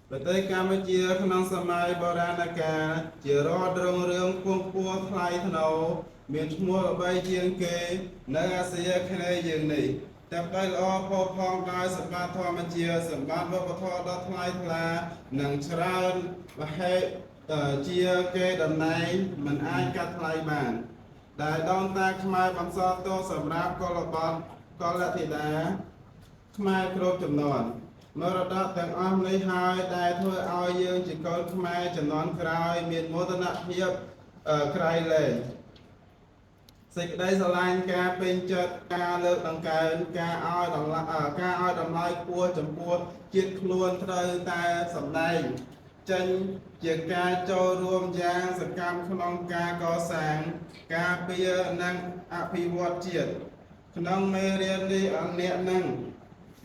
ប្រទេសកម្ពុជាក្នុងសម័យបុរាណកាលជារដ្ឋរុងរឿងខ្ពង់ខ្ពស់ថ្លៃថ្នូរមានឈ្មោះល្បីជាងគេនៅអាស៊ីអាគ្នេយ៍យើងនេះទឹកដីល្អផូរផង់ដោយសម្បត្តិធម្មជាតិសម្បត្តិវប្បធម៌ដ៏ថ្លៃថ្លានិងច្រើនវហេជាគេតំណែងមិនអាចកាត់ថ្លៃបាន ដែលដូនតាខ្មែរបន្សល់ទុកសម្រាប់កុលបុត្រកុលធីតា ខ្មែរគ្រប់ចំនួនមរតកទាំងអស់នេះហើយដែលធ្វើឲ្យយើងជាកូនខ្មែរចំនួនក្រោយមានមោទនភាពក្រៃលែងសេចក្តីស្រឡាញ់ការពេញចិត្តការលើកតម្កើងការឲ្យតម្លៃការឲ្យតម្លៃខ្ពស់ចំពោះជាតិខ្លួនត្រូវតែសម្ដែងចេញជាការចូលរួមយ៉ាងសកម្មក្នុងការកសាងការពារនិងអភិវឌ្ឍជាតិក្នុងមេរៀននេះអ្នកនឹង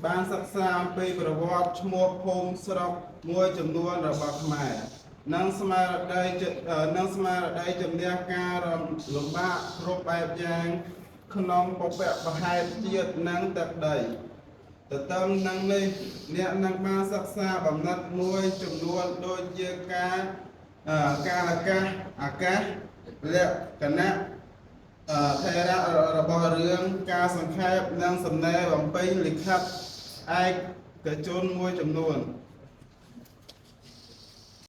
បានសិក្សាអំពីប្រវត្តិឈ្មោះភូមិស្រុកមួយចំនួនរបស់ខ្មែរនិងស្មារតីនិងស្មារតីជំនះការលំបាកគ្រប់បែបយ៉ាងក្នុងពពកប្រហែលជាតិនិងទឹកដីទន្ទឹមនឹងនេះអ្នកនឹងបានសិក្សាបំណិតមួយចំនួនដូចជាការកាលកាសអាកាសលក្ខណៈ ថេរៈរបស់រឿងការសង្ខេបនិងសំណេរបំពេញលិខិតឯកជនមួយចំនួន។